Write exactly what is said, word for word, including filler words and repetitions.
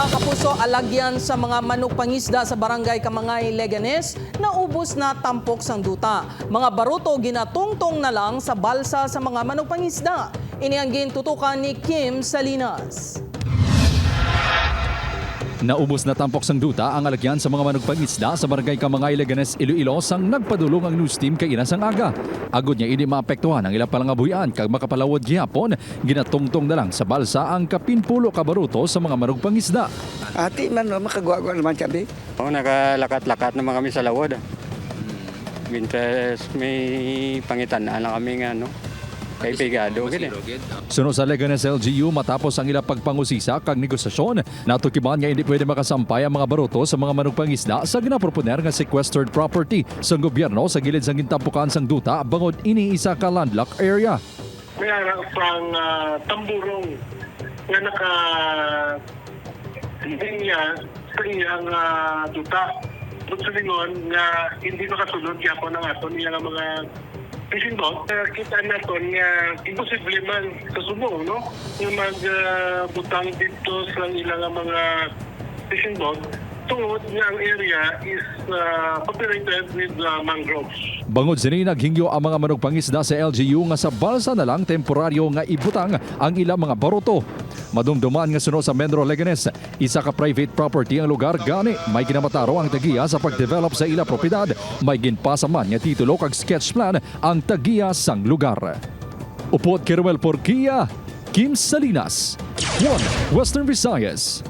Kapuso, alagyan sa mga manugpangisda sa Barangay Kamangay, Leganes, naubos na tampok sang duta. Mga baruto ginatungtong na lang sa balsa sa mga manugpangisda. Ini ang gintutukan ni Kim Salinas. Naubos na tampok sang duta ang alagyan sa mga manugpangisda sa Barangay Kamangay, Leganes, Iloilo, sang nagpadulong ang news team kaina sang aga. Agod nga indi maapektuhan ang ila palangabuhian kag makapalawod gihapon, ginatungtong na lang sa balsa ang kapin pulo ka baruto sa mga manugpangisda. Ati man, no, makagwa-gwa naman kami. Oh, nakalakat-lakat naman kami sa lawod. Mientras may pangitan-an lang kami nga, ano, kay pigado gid eh. Suno sa Leganes L G U, matapos ang ila pagpangusisa kag negosasyon, natukiban nga hindi pwede makasampay ang mga baruto sa mga manugpangisda sa ginaproponer nga sequestered property sang gobyerno sa gilid sang gintampukan sang duta, bangod ini isa ka landlocked area. May ara sang, ah, tamburong nga naka linya sa iyang, ah, duta. But sa lingon nga hindi makasulod gyapon ang aton iya nga mga fishing boat, ah, kita naton nga imposible man sa subong, no, nga mag, ah, butang dito sa ila nga mga fishing boat tungod nga ang area is, ah, populated with, ah, mangroves. Bangod sini, naghingyo ang mga manugpangisda sa L G U nga sa balsa na lang temporaryo nga ibutang ang ilang mga baruto. Madumduman nga suno sa Menro Leganes, isa ka private property ang lugar, gani may ginamataro ang tagiya sa pagdevelop sa ila propiedad. May ginpasa man nga titulo kag sketch plan ang tagiya sang lugar. Upod kay Romel Porquia, Kim Salinas, One Western Visayas.